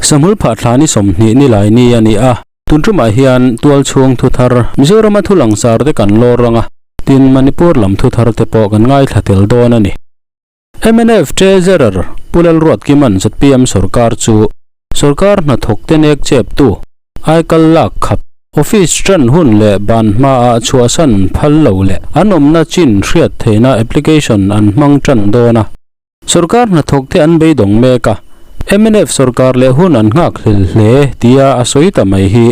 Sahmul phah thla ni 20 ni lai ni a ni a. Tun tumah hian tual chhung thu thar Mizorama thu langsar te kan lawr ang a, tin Manipur lam thu thar te pawh kan ngaithla tel dawn a ni. Mnf Treasurer Pu Lalruatkima'n zpm sorkar chu sorkar hnathawk te nek cheptu aikal lak khap office tan hun leh ban hmaah chhuahsan phal lo leh an awmna chin hriat theihna application an hmang tan dawn a. Sorkar hnathawk te an beidawng mek a, mnf sorkar leh hun an nghak hlel hle tia a sawi ta mai hi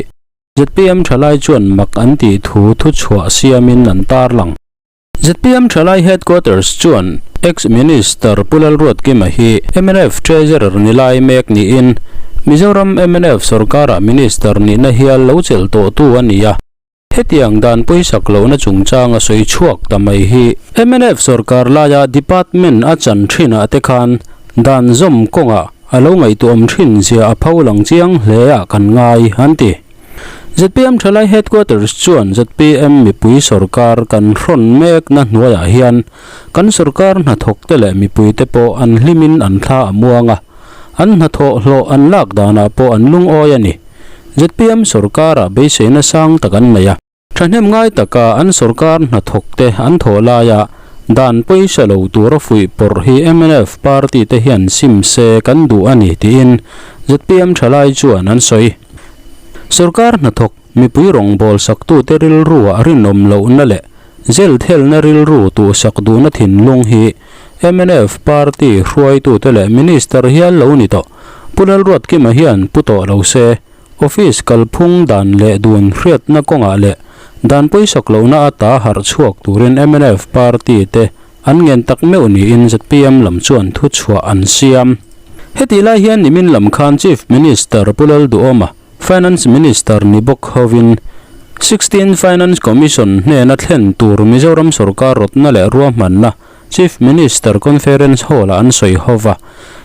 zpm thalai chuan mak an tih thu thuchhuah siamin an tarlang. Zpm Thalai Headquarters chuan Ex-Minister Pu Lalruatkima hi mnf Treasurer ni lai mek niin Mizoram mnf sorkara Minister nihna hial lo chelh tawhtu a ni a. Hetiang dan pawisak lohna chungchanga sawi chhuak ta mai hi mnf sorkar laia Department a chan thinah te khan dan zawm kawngah a lo ngaihtuahawm thin zia a pho lang chiang hle ah kan ngai an ti. Zpm Thalai Headquarters chuan zpm mipui sorkar kan hrawn mekna hnuaiah hian kan sorkar hnathawkte leh mipuite pawh an hlimin an thla a muang a, an hnathawh hlawh an lak danah pawh an lungawi a ni. Zpm sorkarah beiseina sang tak an nei a. Thahnem ngai taka an sorkar hnathawkte an thawh laia dan pawisa lo tura fuih pawrh hi mnf party te hian sim se kan duh a ni tiin zpm thalai chuan an sawi. Sorkar hnathawk mipui rawngbâwl saktute rilruah rinawm lohna leh zelthelna rilru tuhsak duhna thinlung hi mnf party hruaitute leh minister hial lo ni tawh Pu Lalruatkima hian pu tawh lo se. Office kalphung dan leh dun hriatna kawngah leh dan pawisak lohna ata harh chhuak turin mnf party te an ngen tak meuh niin zpm lam chuan thuchhuah an siam. Hetih lai hian nimin lam khan Chief Minister Pu Lalduhawma, Finance Minister ni bawk hovin 16 Finance Commission hnena thlen tur Mizoram sorkar rawtna leh ruahmanna Chief Minister Conference Hall-ah an sawi ho va.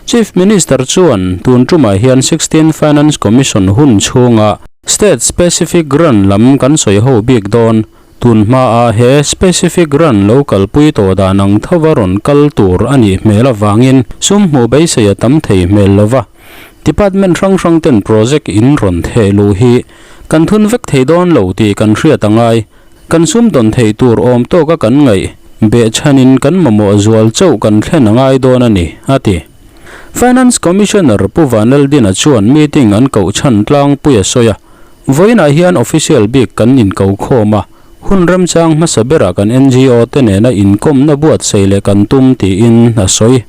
Chief Minister chuan tun tumah hian 16 Finance Commission hun chhunga State Specific Grant lam kan sawi ho bik dawn. Tun hmaah he Specific Grant lo kalpui tawh dan ang thova rawn kal tur a nih hmel avangin sum hmuh beisei a tam thei hmel lo va. Department hrang hrang ten project in rawn theh luh hi kan thun vek thei dawn lo tih kan hriat a ngai. Kan sum dawn theih tur awm tawka kan ngaih behchhanin kan mamawh zual chauh kan thlen a ngai dawn a ni, a ti. Finance Commissioner Pu Vanlaldina chuan meeting an koh chhan tlangpui a sawi a, Vawiinah hian official bik kan inko khawm a, hun remchang hmasa berah kan NGO te nena inkawmna buatsaih leh kan tum tiin a sawi.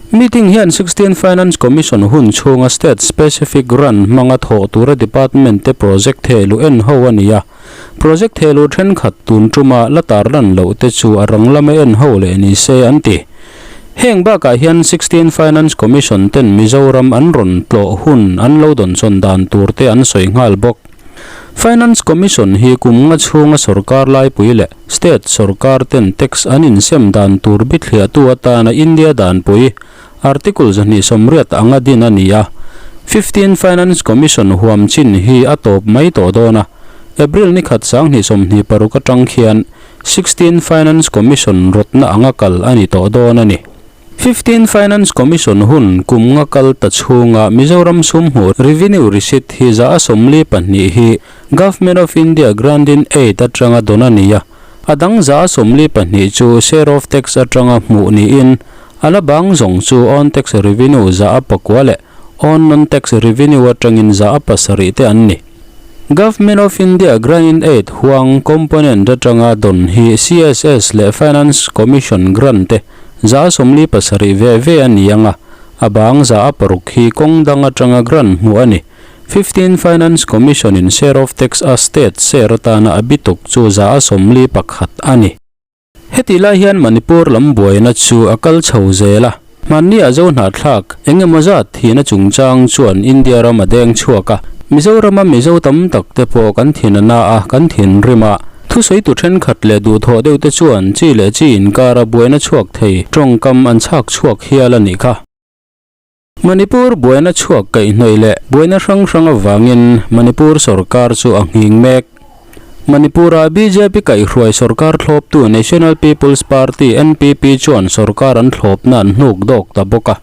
Meeting hian 16 Finance Commission hun chhunga state specific grant hmanga thawh tura department te project thehluh en ho a ni a. Project thehluh thenkhat tun tuma la tarlan loh te chu a rang lama en ho leh ni se an ti. Heng bakah hian 16 Finance Commission ten Mizoram an rawn tlawh hun an lo dawnsawn dan tur te an sawi nghal bawk. Finance Commission hi kum nga chhunga sorkar laipui leh state sorkar ten tax an insem dan tur bithliahtu atana India danpui Article 280 anga din a ni a, 15 Finance Commission huam chin hi a tawp mai tawh dawn a, April ni khat 2026 atang khian 16 Finance Commission rawtna anga kal a ni tawh dawn a ni. 15 Finance Commission hun kum nga kal ta chhunga Mizoram sum hmuh Revenue Receipt hi 42 hi Government of India Grant-in-Aid atanga dawn a ni a, a dang 42 chu Share of Tax atanga hmuh niin A la bang zawng chu on tax revenue 9 leh on non-tax revenue atangin 7 te an ni. Government of India Grant-in-Aid huang component atanga dawn hi CSS leh Finance Commission grant te 47 ve ve a ni ang a, a bang 6 hi kawng dang atanga grant hmuh a ni. 15 Finance Commission in share of tax a state share atana a bituk chu 41 a ni. Heti lai hian Manipur lam buaina chu a kal chho zel a, hmanni a zo hnahthlak eng emaw zat thihna chungchang chuan India ram a deng chhuak a, Mizorama Mizo tam tak te pawh kan thin a na a, kan thinrim a. Thusawitu thenkhat leh duhthawh deuh te chuan chi leh chi inkara buaina chhuak thei tawngkam an chhak chhuak hial a nih kha. Manipur buaina chhuak kaihhnawih leh buaina hrang hrang avangin Manipur sorkar chu a nghing mek. Manipur-a bjp kaihhruai sorkar thlawptu National People's Party, NPP, chuan sorkar an thlawpna an hnuk dawk ta bawk a.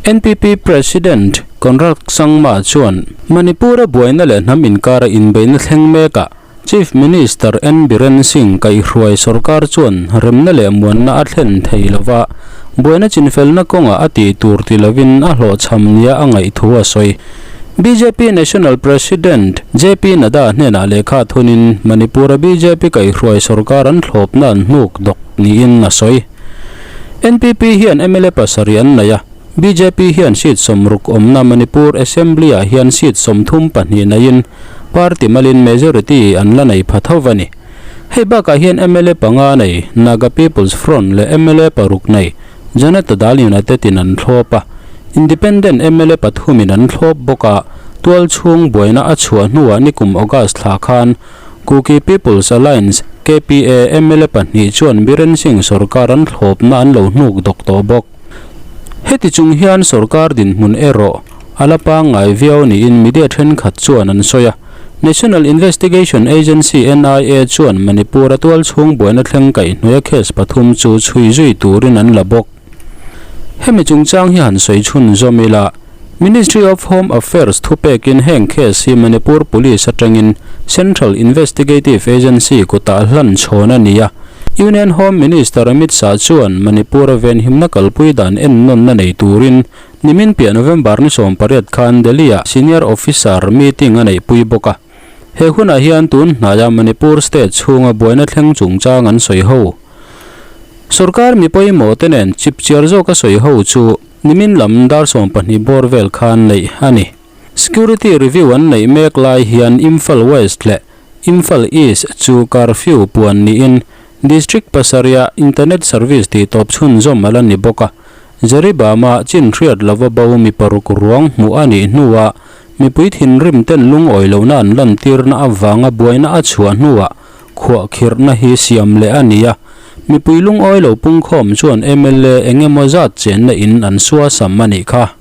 NPP President. Conrad Sangma chuan Manipur-a buaina leh hnam inkara inbeihna thleng mekah Chief Minister N Biren Singh kaihhruai sorkar chuan remna leh muanna a thlen thei lova, buaina chinfelna kawngah a tih tur ti lovin a hlawhchham nia a ngaih thu a sawi. Bjp National President JP Nadda hnenah lehkha thunin Manipur-a bjp kaihhruai sorkar an thlawpna an hnuk dawk niin a sawi. NPP hian mla pasarih an nei a, Bjp hian seat 60 awmna Manipur Assembly-ah hian seat 32 neiin party malin majority an la nei pha tho a ni. Hei bakah hian mla panga nei Naga People's Front leh mla paruk nei Janata Dal United in an thlawp a, Independent mla pathumin an thlawp bawk a, tual chhung buaina a chhuah hnuah nikum August thla khan Kuki People's Alliance, KPA, mla pahnih chuan Biren Singh sorkar an thlawpna an lo hnuk dawk tawh bawk. Heti chung hian sorkar dinhmun erawh a la pangngai viau niin media thenkhat chuan an sawi a. National Investigation Agency, NIA, chuan Manipur-a tualchhung buaina thleng kaihhnuaia case pathum chu chhui zui turin an la bawk. Hemi chungchang hi han sawi chhunzawm ila, Ministry of Home Affairs thupekin heng case hi Manipur Police atangin Central Investigative Agency kutah hlan chhawn a ni a. Union Home Minister Amit Shah chuan Manipur-a venhimna kalpui dan ennawnna nei turin nimin piah November ni 18 khan Delhi-ah Senior Officer meeting a neihpui bawk a. He hunah hian tun hnaia Manipur state chhunga buaina thleng chungchang an sawi ho. Sorkar mi pawimawh te nen chipchiar zawka sawi ho chu nimin lam dar 12 bawr vel khan neih a ni. Security review an neih mek lai hian Imphal West leh Imphal East chu curfew puan niin District pasarihah internet service tih tawp chhunzawm a la ni bawk a. Jeribama chin hriat lova bo mi paruk ruang hmuh a nih hnuah mipui thinrim ten lungawi lohna an lantirna avanga buaina a chhuah hnuah khuahkhirhna hi siam leh a ni a. Mipui lungawi lo pungkhawm chuan mla eng emaw zat chenna in an suasam a nih kha.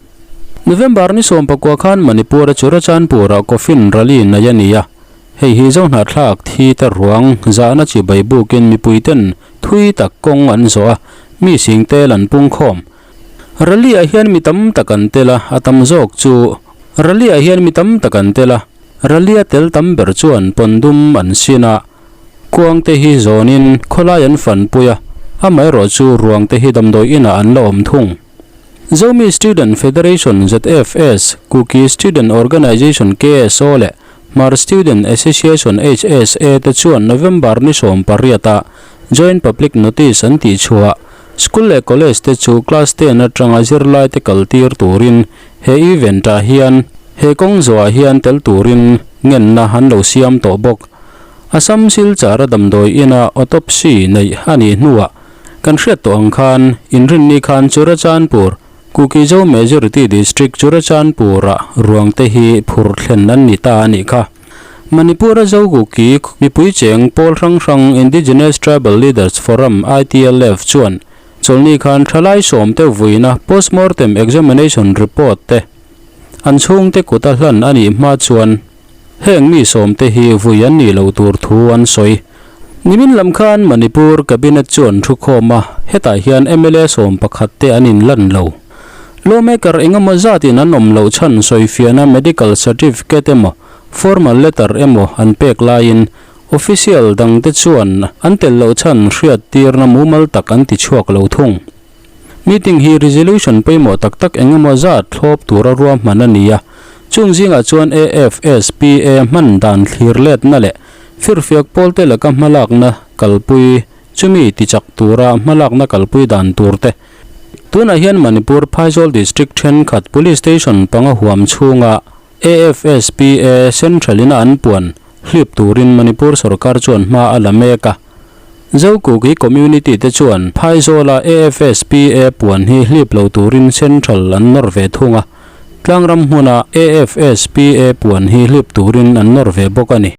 November ni 19 khan Manipur-a Churachandpur-ah coffin rally nei a ni a. Hei hi Zohnahthlak thi te ruang zahna chibai bukin mipuiten thui tak kawng an zawh a, mi sing tel an pungkhawm. Rally-ah hian mi tam tak an tel a, a tam zawk chu Rally-ah hian mi tam tak an tel a, rally-a tel tam ber chuan pawndum an sin a, kuang te hi zawnin khawlai an fanpui a, amaherawhchu ruang te hi damdawi inah an la awm thung. Zomi Student Federation, ZFS, Kuki Student Organization, KSO, leh Hmar Student Association, HSA, te chuan November ni 18 ah Joint Public Notice an tih chhuah. School leh College te chu Class ten atanga zirlai te kal tir turin he event ah hian he kawng zawhah hian tel turin ngenna an lo siam tawh bawk. Assam Silchar a damdawi ina autopsy neih a nih hnuah Kan hriat tawh ang khan, Inrinni khan Churachandpur, Kuki-Zo Majority District Churachandpur-ah ruang te hi phur thlen an ni ta a nih kha. Manipur-a Zo Kuki mipui cheng pawl hrang hrang Indigenous Tribal Leaders Forum, ITLF, chuan chawlhni khan thalai sawmte vuina postmortem examination report te an chhungte kuta hlan a nih hma chuan Heng mi sawmte hi vui an nih loh tur thu an sawi. Nimin lam khan Manipur Cabinet chuan thu khawm a, hetah hian mla sawm pakhat te an inlan lo. Lawmaker engemaw zatin an awm loh chhan sawifiahna medical certificate emaw formal letter emaw an pek laiin official dangte chuan an tel loh chhan hriattirna mumal tak an tichhuak lo thung. Meeting hi resolution pawimawh tak tak engemaw zat thlawp tura ruahman a ni a, chung zingah chuan AFSPA hman dan thlir letna leh firfiak pawlte laka hmalakna kalpui chumi tichak tura hmalakna kalpui dan tur te. Tunah hian Manipur Phaizol District thenkhat Police Station panga huam chhunga AFSPA Central ina an puan hlip turin Manipur sorkar chuan hma a la mek a. Zokuki community te chuan Phaizawla AFSPA puan hi hlip lo turin Central an nawr ve thung a, tlangram hmuna AFSPA puan hi hlip turin an nawr ve bawk a ni.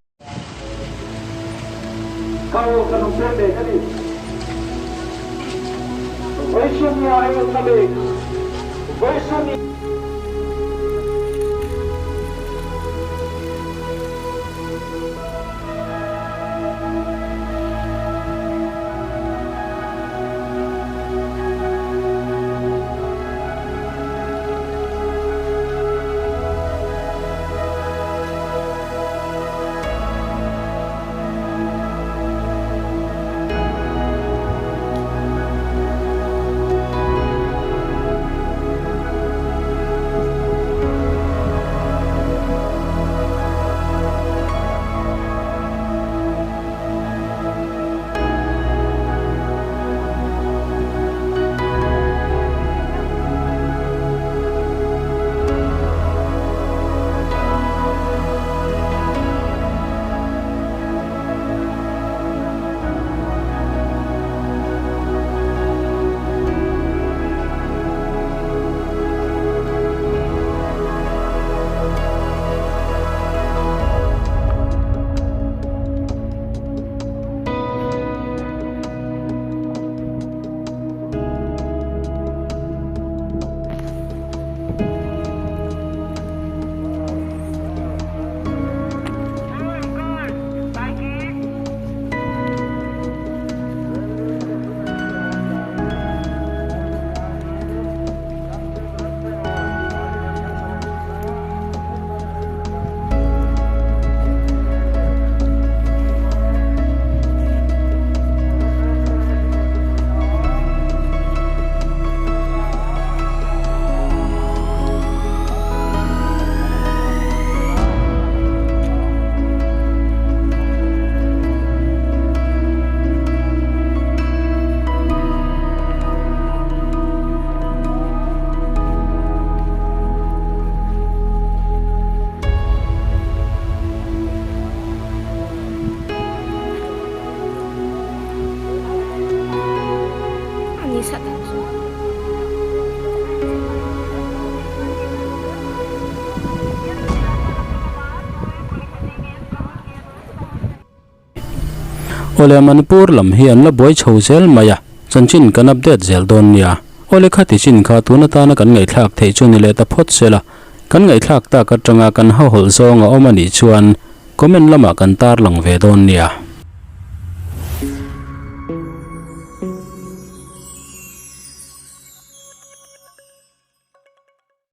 Awle Manipur lam hi an la buai chho zel mai a, chanchin kan update zel dawn nia. Awle khati chin kha tun atana kan ngaihthlak theih chu ni leh ta phawt sela, kan ngaihthlak tak atanga kan hahawlh zawng a awm a nih chuan comment lamah kan tarlang ve dawn nia.